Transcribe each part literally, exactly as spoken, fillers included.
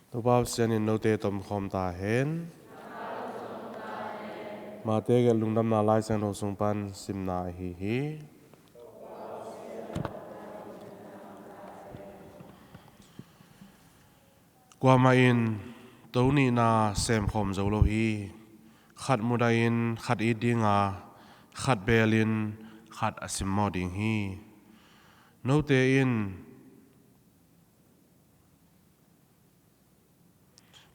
Topa Pasian in note tomkhawm ta hen. Mate gelh Lungdamna Lai Siangtho sung pan simna ahi hi. Kuamah in to nihna semkhawm zo lo hi. Khat mudah in khat it dinga, khat beel in khat a simmawh ding hi. Note in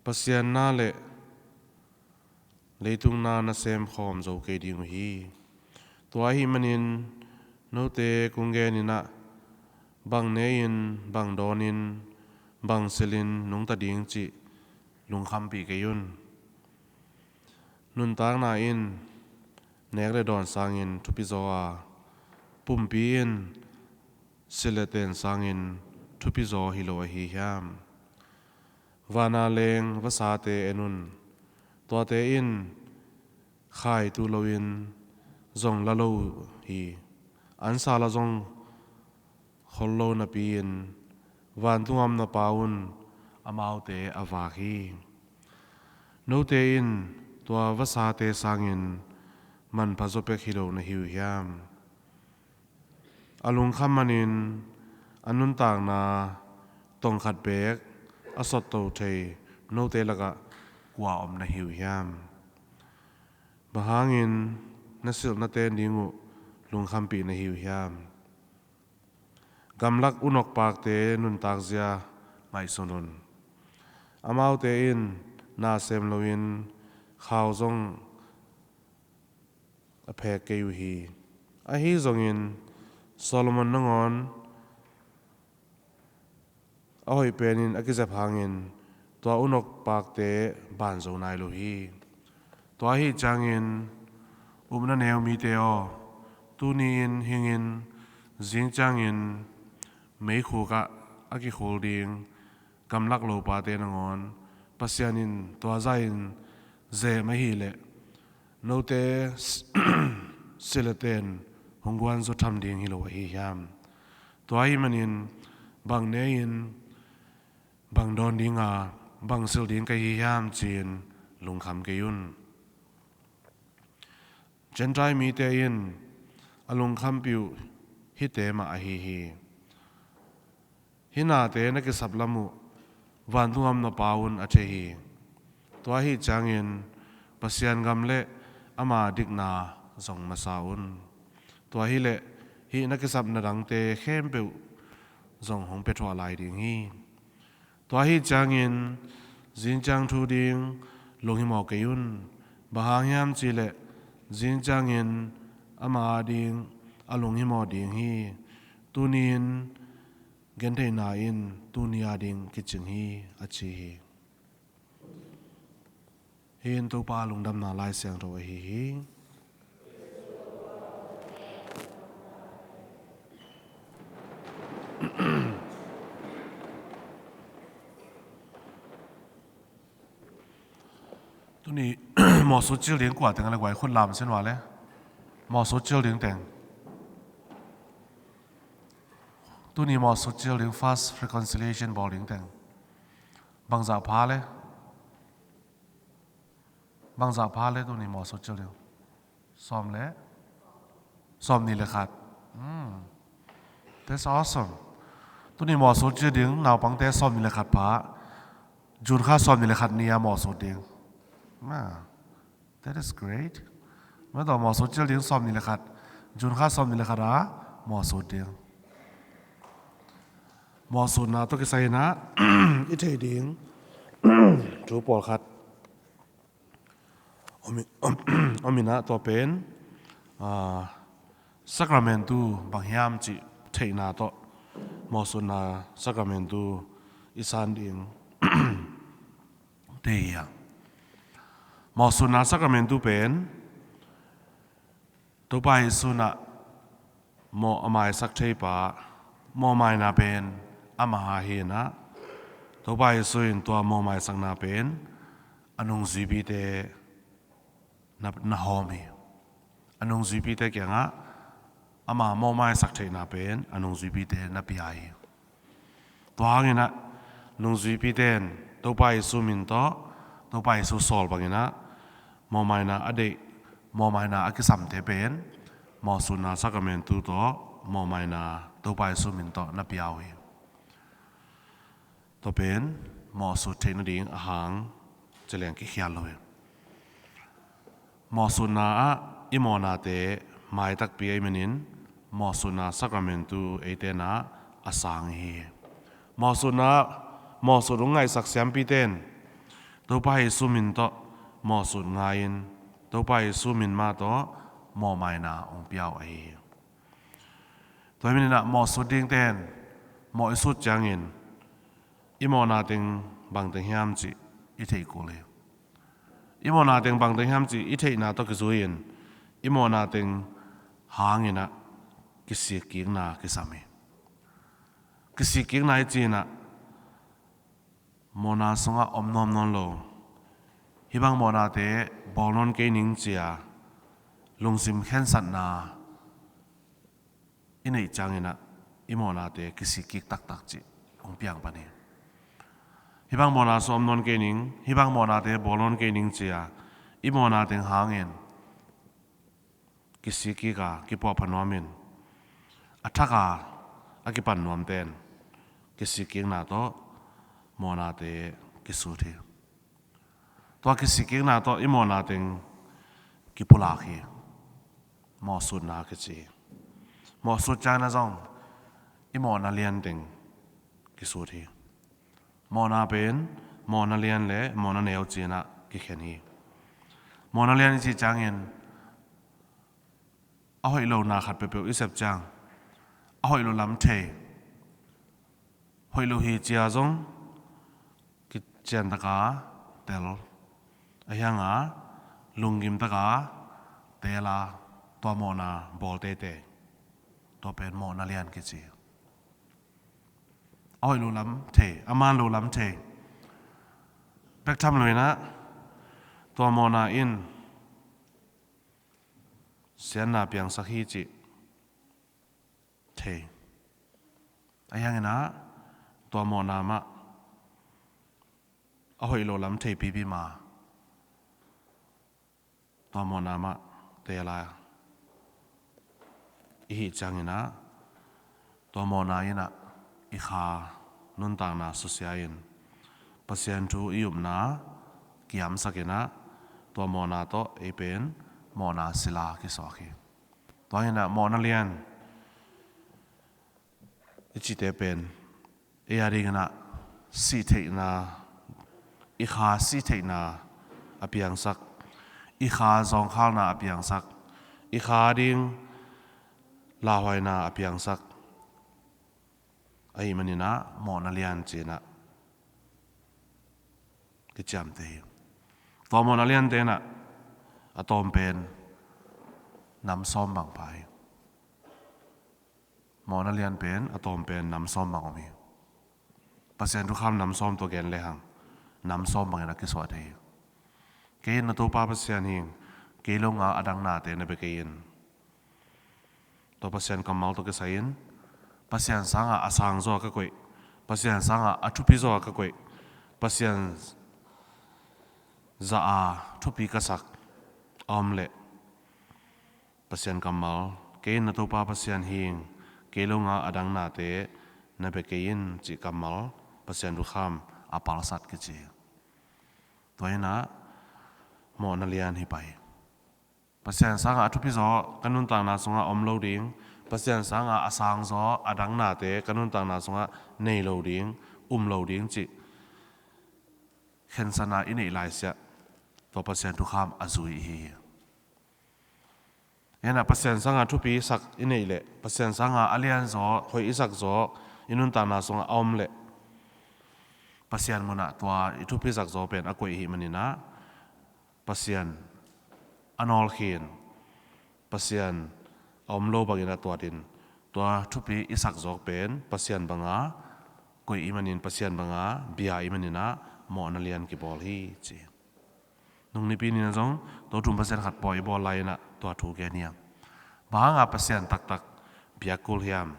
Pasian na le leitung na na semkhawm zo kei ding uh hi. Tua ahih manin note kong genin ah, bang ne-in, bang dawnin, bang silin nungta ding cih lungkhampih kei un. Nuntakna in nek le dawn sangin thupi zaw a, pumpi in sil le ten sangin thupi zaw hi lo ahi hiam? Vana leng vasate en un. Tuate in khaitu loin zong la lo uh hi. An sa la zong khol lo napi-in vantung a om na Pa un amaute a vak hi. Note in tua vasate sangin manpha zaw pek hi lo na hi uh hiam? A lungkham manin a nuntakna tongkhat beek a sotto thei note lakah kua om na hi uh hiam? Bang hangin na silh na ten ding uh lungkhampih na hi uh hiam? Gamlak unok pakte nuntakzia ngaihsun un. Amaute in na sem loin khau zong a phek kei uh hi. Ahi zongin Solomon nangawn a hoih penin a kizep hangin tua unok pakte ban zo nai lo hi. Tua ahi ciangin upna neu mite aw, tuni-in hingin, zing ciangin meikhuk ah a kikhul ding gamlak lopate nangawn Pasian in tua zah in zem ahih leh note silh le ten hong guan zaw tham ding hi lo ahi hiam? Tua ahih manin bang ne-in, bang dawn dinga, bang silh ding ka hi hiam ci-in lungkham kei un. Gentile mite in a lungkhampih uh hihte mah ahi hi. Hih nate na kisap lam uh vantung a om na Pa un a thei hi. Tua ahi ciangin Pasian gam le ama dikna zong masa un. Tua hileh hih na kisapna dangte khempeuh zong hong pia thuah lai ding hi. Tua ahi ciangin zingciang thu ding lunghimawh kei un. Bang hang hiam cihleh zingciangin ama ading a lunghimawh ding hi. Tuni-in gentheihna in tuni ading kicing hi, a ci hi. Hih in Topa Lungdamna Lai Siangtho ahi hi. Tuni mawhsut cil ding kua teng a le guai khut lam sin ua le. Mawhsut cil ding teng. Tuni mawhsut cil ding, first reconciliation bawl ding teng. Bangzah pha le. Bangzah pha le tuni mawhsut cil ding. Sawm le. Sawm nih le khat. Hmm. That's awesome. Tuni mawhsut cil ding naupangte sawm nih le khat pha. June kha sawm nih le khat ni a mawhsut ding. Ah, that is great. Mawhsut cil ding sawm nih le khat. June kha sawm nih le khat a mawhsut ding. Mawhsutna tawh kisai in ah i thei ding thu pawlkhat om in, om in ah, tua pen, ah, sakramentu bang hiam cih theihna tawh mawhsutna sakramentu i san ding te hi a. Mawhsutna sakramentu pen Topa Jesu in ah mawh a maisak thei pa, mawh maina pen ama hi in ah, Topa Jesu in tua mawh maisakna pen a nungzuipite na, na hawm hi. A nungzuipite kiangah ama mawh maisak theihna pen a nungzuipite na pia hi. Tua hangin ah nungzuipite in Topa Jesu min tawh, Topa Jesu sawl bangin ah mawhmaina a deih, mawhmaina a kisamte pen mawhsutna sakramentu tawh mawhmaina Topa Jesu min tawh na pia uh hi. Tua pen mawhsut theih nading a hang ci leng kikhial lo hi. Mawhsutna ah i mawhnate mai takpi ahih manin mawhsutna sakramentu eite in ah a sang hi. Mawhsutna, mawhsut hong ngaihsak siampite in Topa Jesu min tawh mawhsut ngai-in Topa Jesu min mah tawh mawhmaina hong pia uh ahi hi. Tua ahih manin ah mawhsut dingte in mawh i sut ciangin i mawhna teng bangteng hiam cih i theih kul hi. I mawhna teng bangteng hiam cih i theihna tawh kizui-in i mawhna teng hangin ah kisikkikna kisam hi. Kisikkikna i cih in ah mawhna sungah om nuam nawn lo, hih bang mawhnate bawl nawn kei ning ci-a lungsim khensatna i neih ciangin ah i mawhnate kisikkik taktak cih hong piang pan hi. Hih bang mawhna sungah om nawn kei ning, hih bang mawhnate bawl nawn kei ning ci-a i mawhna teng hangin kisikkik a kipuahpha nuamin a thak a a kipan nuamte in kisikkikna tawh mawhnate kisut hi. Tua kisikkikna tawh i mawhna teng kipulak hi. Mawhsutna kici hi. Mawhsut ciangin ah zong i mawhna lian teng kisut hi. Mawhna pen mawhna lian le mawhna neu ci-in ah kikhen hi. Mawhna lian i cih ciangin a hoih lo na khat peuhpeuh i sep ciang a hoih lo lam thei, hoih lo hi ci-a zong kician taka tel, a hiang a lunggim taka tel a tua mawhna bawl teitei, tua pen mawhna lian kici hi. A hoih lo lam thei, a man lo lam thei, bek tham lo-in ah tua mawhna in siatna piangsak hi cih thei, a hiang in ah tua mawhna mah a hoih lo lam thei pipi ma, tua mawhna mah tel a i hih ciangin ah tua mawhna in ah i kha nuntakna susia-in Pasian thu i upna kiamsak in ah tua mawhna tawh ei pen mawhna sila kisuak hi. Tua in ah mawhna lian i cihte pen ei a dingin ah sihtheihna, i kha sihtheihna a piangsak, i kha zawngkhalna a piangsak, i kha ding lauhuaina a piangsak ahih manin ah mawhna lian ci-in ah kiciamteh hi. Tua mawhna liante in ah a tawm pen nam sawm bang pha hi. Mawhna lian pen a tawm pen nam sawm bang om hi. Pasian thukham nam sawm tawh gen lehang nam sawm bangin a kisuah thei hi. Kei in na Topa Pasian hi ing, kei lo nga a dang nate na bia kei in. Tua Pasian kammal tawh kisai-in Pasian sangah a sang zaw ka koih, Pasian sangah a thupi zaw ka koih, Pasian za a thupi ka sak a om leh Pasian kammal, kei in na Topa Pasian hi ing, kei lo nga a dang nate na bia kei in cih kammal Pasian thukham a palsat kici hi. Tua in ah mawhna lian hi pah hi. Pasian sangah a thupi zaw ka nuntakna sungah om lo ding, Pasian sangah a sang zaw a dang nate ka nuntakna sungah nei lo ding, um lo ding cih khensatna i neih laisiah tua Pasian thukham a zui ihi hi. Hi in ah Pasian sangah thupi sak i neih leh, Pasian sangah a lianzaw hoih i sakzaw i nuntakna sungah a om leh Pasian munah tua i thupi sakzaw pen a koih ahih manin ah Pasian a nawlkhin, Pasian a om lo bangin a tuatin, tua thupi i sakzaw pen Pasian banga koih i hih manin, Pasian banga bia i hih manin ah mawhna lian kibawl hi ci. Nung nipi ni-in ah zong to thum Pasian khat pawi i bawl lai-in ah tua thu gen hi hang. Bang hanga Pasian taktak biak kul hiam?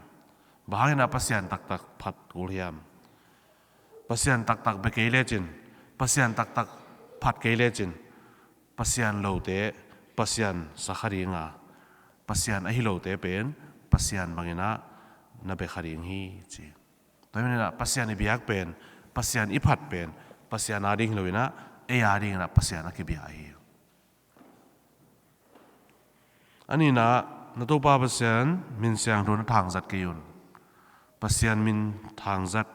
Bang hangin ah Pasian taktak phat kul hiam? Pasian taktak bia kei lecin, Pasian taktak phat kei lecin, Pasian lote Pasian sa kha ding a, Pasian ahi lote pen Pasian bangin ah na bia kha ding hi ci. Tua hi manin ah Pasian i biak pen, Pasian i phat pen, Pasian ading hi lo in ah, ei adingin ah Pasian a kibia ahi. A nihna, na Topa Pasian min siangtho na thangzat kei un. Pasian min thangzat,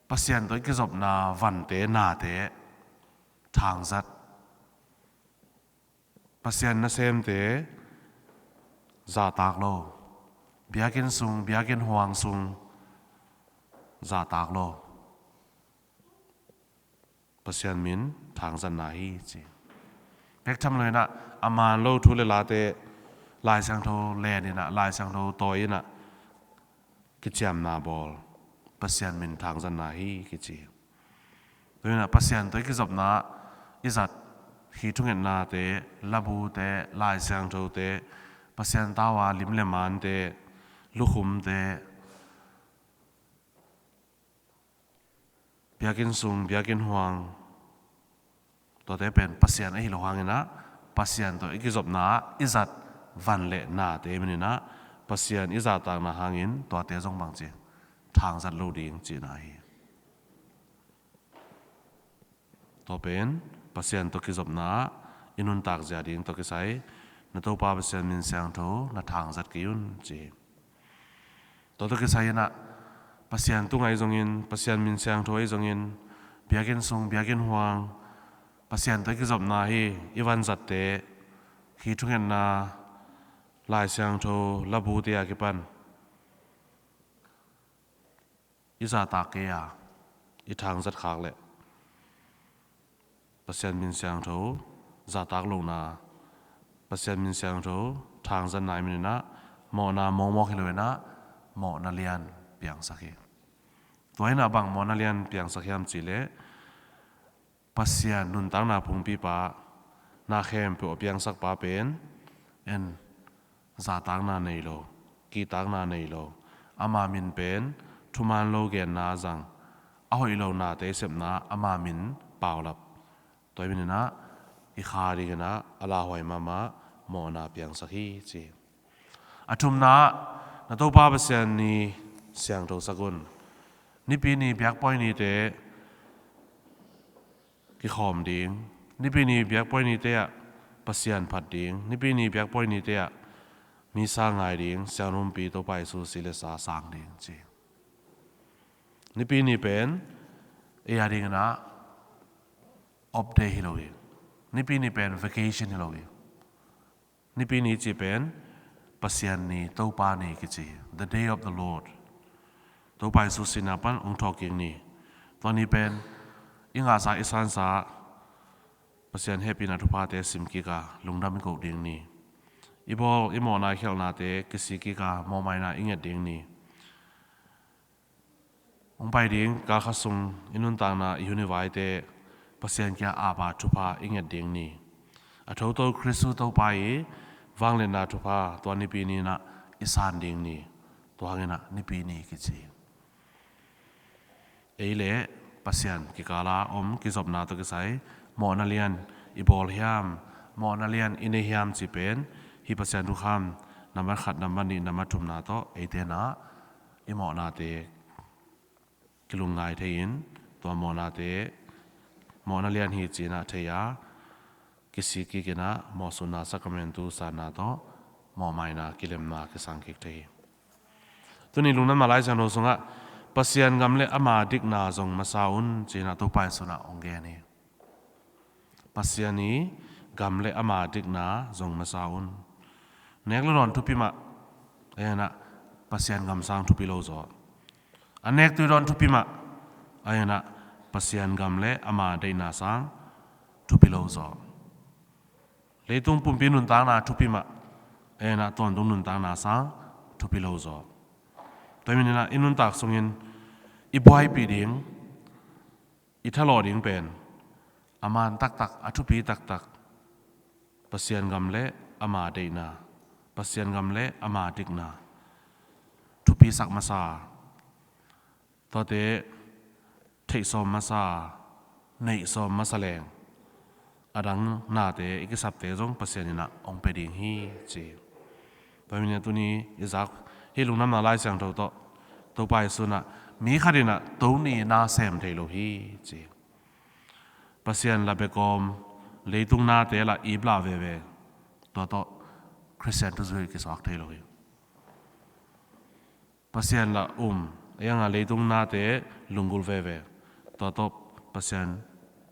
Pasian tawh i kizopna vante, nate thangzat. Pasian nasemte zahtak lo. Biakinn sung, biakinn huang sung zahtak lo. Pasian min thangzatna hi ci. Bek tham lo in ah, a man lo thu le late Lai Siangtho len in ah, Lai Siangtho tawi in ah kiciamna bawl, Pasian min thangzatna hi kici. Tua hi in ah Pasian tawh i kizopna i zat, hi thungetnate, labute, Lai Siangthote, Pasian tau a lim le mante, lukhumte, biakinn sung, biakinn huang, tuate pen Pasian ahi lo hangin ah, Pasian tawh i kizopna i zat van le nate manin ah, Pasian i zahtakna hangin tuate zong bangci thangzat lo ding cihna hi. Tua pen Pasian tawh kizopna i nuntak zia ding tawh kisai, na Topa Pasian min siangtho na thangzat kei un ci. Tua tawh kisai in ah, Pasian tung ahi zongin, Pasian min siangtho ahi zongin, biakinn sung, biakinn huang, Pasian tawh i kizopna hi, i vanzatte, hi thungetna, Lai Siangtho, labute a kipan i zahtak kei a, i thangzat khak leh Pasian min siangtho zahtak lohna, Pasian min siangtho thangzatna i manin ah, mawhna mawkmawk hi lo in ah, mawhna lian piangsak hi. Tua hi in ah bang mawhna lian piangsak hiam cih leh, Pasian nuntakna phungpipa, na khempeuh a piangsakpa pen, en, zahtakna nei lo, kihtakna nei lo, ama min pen thuman lo genna a zang, a hoih lo nate i sepna ama min paulap. Tua hi manin ah, i kha dingin ah a lauhuai mahmah mawhna piangsak hi ci. A thumna, na Topa Pasian ni siangtho sak un. Nipi ni biakpawi nite kikhawm ding, Nipi ni biakpawi nite ah Pasian phat ding, Nipi ni biakpawi nite ah misa ngai ding, siangrumpi Topa Jesu si le sa sang ding ci. Nipi ni pen ei a dingin ah off day hi lo hi. Nipi ni pen vacation hi lo hi. Nipi ni cih pen Pasian ni, Topa ni kici hi. The day of the Lord. Topa Jesu sihna pan hong thawhkik ni. Tua ni pen i ngahsa, i sansa, Pasian hehpihna thuphate simkik a lungdam i koh ding ni. I bawl, i mawhna, i khialhnate kisikkik a mawhmaina i nget ding ni. Hong pai ding kal khat sung i nuntakna, i hun i vaite Pasian kiang a ap a thupha i nget ding ni. A thoto Khristu Topa i vangliatna thupha tua Nipi ni in ah i san ding ni. Tua hangin ah Nipi ni kici. Ei le Pasian kikal a om kizopna tawh kisai mawhna lian i bawl hiam, mawhna lian i nei hiam cih pen hih Pasian Thukham nambat khat, nambat nih, nambat thumna tawh eite in ah i mawhnate kilungngai thei-in, tua mawhnate mawhna lian hi ci-in ah thei a, kisikkik in ah mawhsutna sakramentu sanna tawh mawhmaina kilemna kisangkik thei hi. Tuni lungdamna Lai Siangtho sungah Pasian gam le ama dikna zong masa un ci-in ah Topa Jesu in ah hong gen hi. Pasian i gam le ama dikna zong masa un. Nek le dawn thupi mah, ahi zongin ah Pasian gam sang thupi lo zaw. A nek tui dawn thupi mah, ahi zongin ah Pasian gam le ama deihna sang thupi lo zaw. Leitung pumpi nuntakna thupi mah, ahi zongin ah tawntung nuntakna sang thupi lo zaw. Tua hi manin ah i nuntak sungin i buaipih ding, i thalawh ding pen a man taktak, a thupi taktak Pasian gam le ama deihna, Pasian gam le ama dikna thupisak masa. Tuate theih sawm masa, neih sawm masa leng a dang nate i kisapte zong Pasian in ah hong pia ding hi ci. Tua hi manin ah tuni i zak hih Lungdamna Lai Siangtho tawh Topa Jesu in ah mi khat in ah Toni na sem thei lo hi ci. Pasian la bekawm, leitung nate la iplah veve, tua tawh Khristian thuzui kisuak thei lo hi. Pasian la um, a ianga leitung nate lunggulh veve, tua tawh Pasian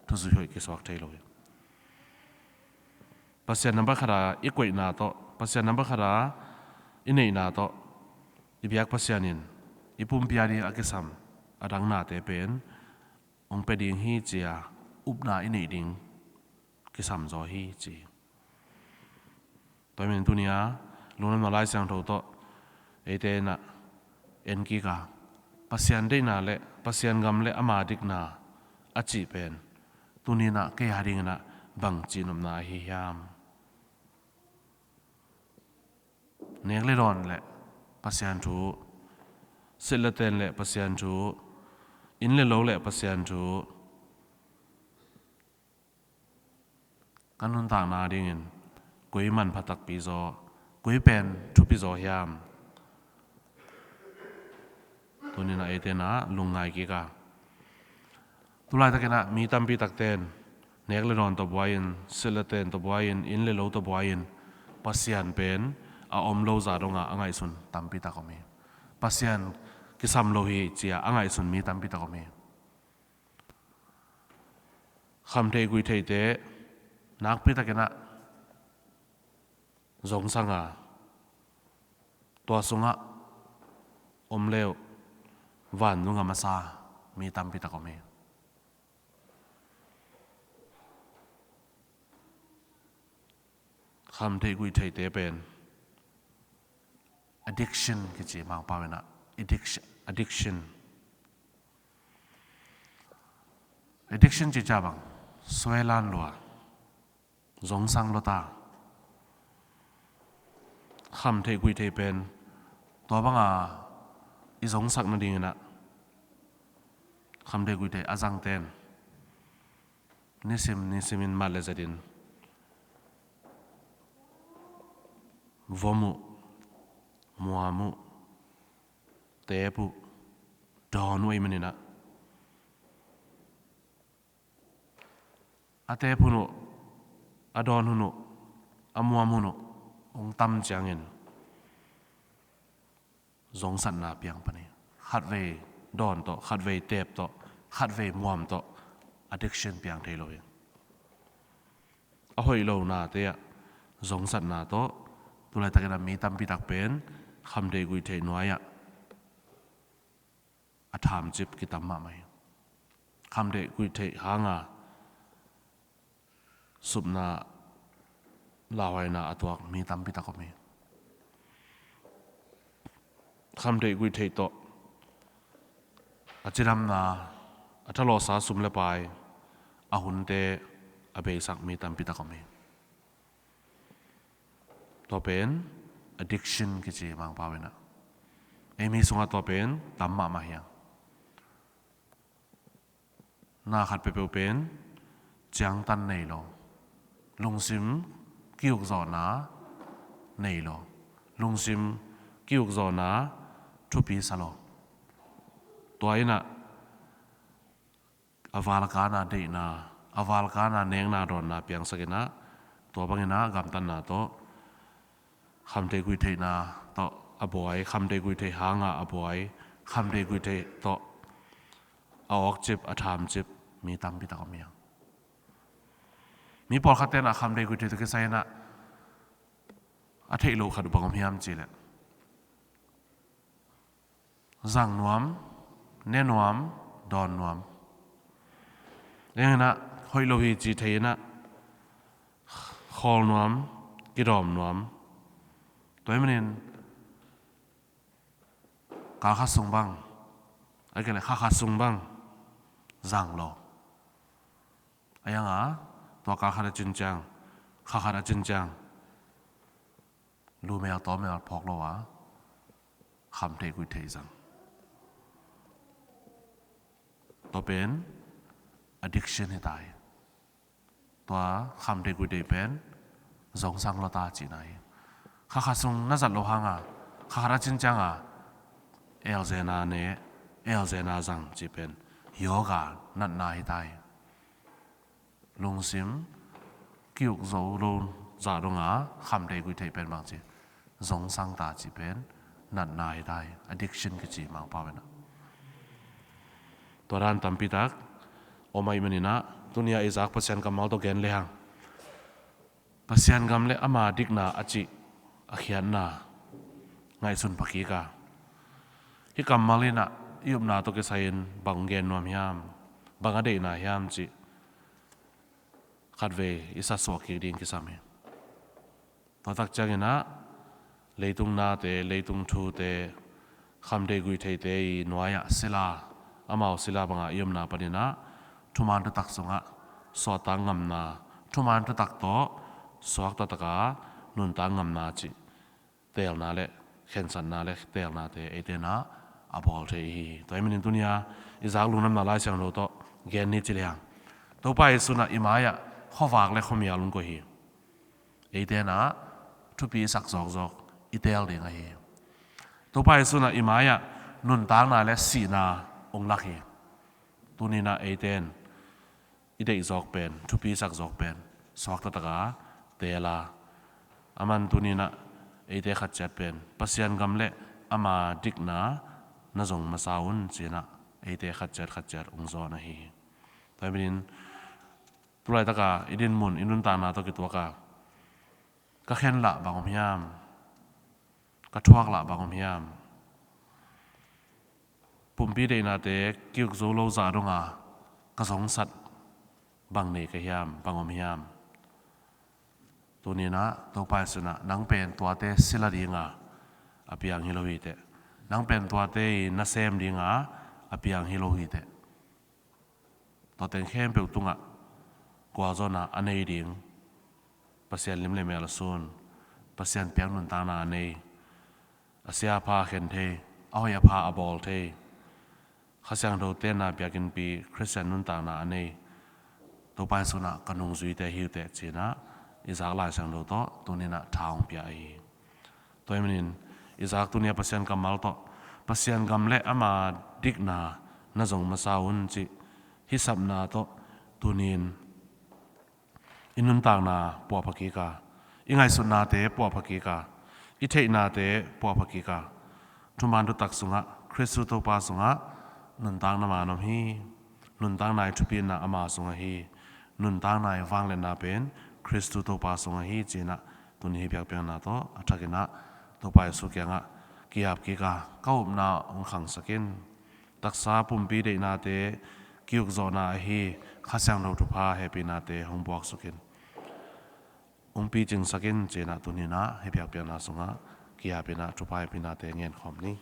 thuzui hoih kisuak thei lo hi. Pasian nambat khata i koihna tawh, Pasian nambat khata i neihna tawh, i biak Pasian in i pumpi a ding a kisam a dang nate pen hong pia ding hi ci-a upna i neih ding kisam zaw hi ci. Tua hi manin tuni-a Lungdamna Lai Siangtho tawh eite in ah en kik a, Pasian deihna le Pasian gam le ama dikna a cih pen tuni in ah kei a dingin ah bangci nopna ahi hiam? Nek le dawn le Pasian thu, silh le ten le Pasian thu, inn le lo le Pasian thu, ka nuntakna dingin koi manpha takpi zaw, koi pen thupi zaw hiam? Tuni in ah eite in ah lungngai kik a, tu laitakin ah mi tampi takte in nek le dawn tawh buai-in, silh le ten tawh buai-in, inn le lo tawh buai-in Pasian pen a om lo zah dongah a ngaihsun tampi tak om hi. Pasian kisam lo hi ci-a a ngaihsun mi tampi tak om hi. Khamtheih guihtheihte nakpi takin ah zongsang a, tua sungah om le uh vantung a masa mi tampi tak om hi. Khamtheih guihtheihte pen addiction kici, Mangpau in ah addiction, addiction. Addiction cih ciang bang, suailan lua, zongsang lua ta. Khamtheih guihtheih pen tua banga i zongsak nadingin ah khamtheih guihtheih a zangte in nisim nisimin mat le zetin vom uh, muam uh, teep uh, dawn uh ahih manin ah a teep hun uh, a dawn hun uh, a muam hun uh hong tam ciangin zongsatna piang pan hi. Khatvei dawn tawh, khatvei teep tawh, khatvei muam tawh addiction piang thei lo hi. A hoih lo nate ah zongsatna tawh tu laitakin ah mi tampi tak pen khamtheih guihtheih nuai-ah a thamcip kitam mahmah hi. Khamtheih guihtheih hanga supna, lauhuaina a tuak mi tampi tak om hi. Khamtheih guihtheih tawh a cidamna, a thalawhsa sum le pai, a hunte a beisak mi tampi tak om hi. Tua pen addiction kici, Mangpau in ah. Ei mi sungah tua pen tam mahmah hi hang. Na khat peuhpeuh pen ciangtan nei lo, lungsim ki-ukzawhna nei lo, lungsim ki-ukzawhna thupi sa lo. Tua in ah a valkana deihna, a valkana nekna dawnna piangsak in ah, tua bangin ah gamtatna tawh, khamtheih guihtheihna tawh a buai, khamtheih guihtheih hanga a buai, khamtheih guihtheih tawh a awkcip, a thamcip mi tampi tak om hi hang. Mi pawlkhatte in ah khamtheih guihtheih tawh kisai in ah a theih loh khat uh bang om hiam cih leh, zang nuam, ne nuam, dawn nuam. Eng in ah hoih lo hi ci thei in ah khawl nuam, kidawm nuam. Tua ahih manin kal khat sung bang, ahih kei leh kha khat sung bang zang lo. A iang a, tua kal khat a cin ciang, kha khat a cin ciang, lumel tawmel phawk lo a, khamtheih guihtheih zang. Tua pen addiction hi ta hi. Tua khamtheih guihtheih pen zongsang lo ta cihna hi. Kha khat sung na zat loh hanga kha khat a cin cianga elzena ne, elzena zang cih pen yoga natna hi ta hi. Lungsim ki-uk zo lo zah donga khamtheih guihtheih pen bangci zongsang ta cih pen natna hi ta hi. Addiction kici Mangpau in ah. Tua dan tampitak om ahih manin ah tuni-a i zak Pasian kammal tawh gen lehang Pasian gam le ama dikna a cih a khiatna ngaihsun phakik a, hih kammal in ah i upna tawh kisai-in bang gen nuam hiam, bang a deihna hiam cih khatvei i satsuah kik ding kisam hi. Tua tak ciangin ah leitung nate, leitung thute, khamtheih guihtheihte i nuai-ah sila, amau sila banga i omna panin ah thuman thutak sungah suahtak ngamna, thuman thutak tawh suakta taka nuntak ngamna cih teelna le khensatna le teelnate eite in ah a bawl thei hi. Tua ahih manin tuni-a i zak Lungdamna Lai Siangtho tawh gen ni ci lehang Topa Jesu in ah i mai-ah khuavak le khuamial hong koih hi. Eite in ah thupi i sak zawkzawk i teel ding ahi hi. Topa Jesu in ah i mai-ah nuntakna le sihna hong lak hi. Tuni in ah eite in i deih zawk pen, thupi i sak zawk pen suakta taka teel a, aman tuni in ah eite khat ciat pen Pasian gam le ama dikna na zong masa un ci-in ah eite khat ciat khat ciat hong zawn ahi hi. Tua ahih manin tu laitaka i dinmun, i nuntakna tawh kituaka ka khen lah bang om hiam? Ka thuak lah bang om hiam? Pumpi deihnate ki-uk zo lo zah donga ka zongsat bang nei ka hiam, bang om hiam? Tuni in ah Topa Jesu in ah nang pen tuate sila dinga a piang hi lo hi teh. Nang pen tuate i nasem dinga a piang hi lo hi teh. Tua teng khempeuh tungah gualzawhna a nei ding, Pasian lim le mel a sun, Pasian piak nuntakna a nei, a sia a pha a khen thei, a hoih a pha a bawl thei, Kha Siangtho tenna biakinnpi Khristian nuntakna a nei Topa Jesu in ah ka nungzuite hi uh teh ci-in ah i zak Lai Siangtho tawh tuni in ah tha hong pia ahi hi. Tua ahih manin i zak tuni-a Pasian kammal tawh Pasian gam le ama dikna na zong masa un cih hih sapna tawh tuni-in i nuntakna puahpha kik a, i ngaihsutnate puahpha kik a, i theihnate puahpha kik a, thuman thutak sungah Khristu Topa sungah nuntakna man om hi. Nuntakna i thupina ama sungah hi. Nuntakna i vangliatna pen Khristu Topa sungah hi ci-in ah tuni hih biakpiakna tawh a thakin ah Topa Jesu kiangah kihap kik a, ka upna hong khangsak in. Taksa pumpi deihnate ki-ukzawhna ahi Kha Siangtho thupha hehpihnate hong buaksuk in. Hong picingsak in ci-in ah tuni in ah hih biakpiakna sungah kihap in ah thupha hehpihnate ngen khawm ni.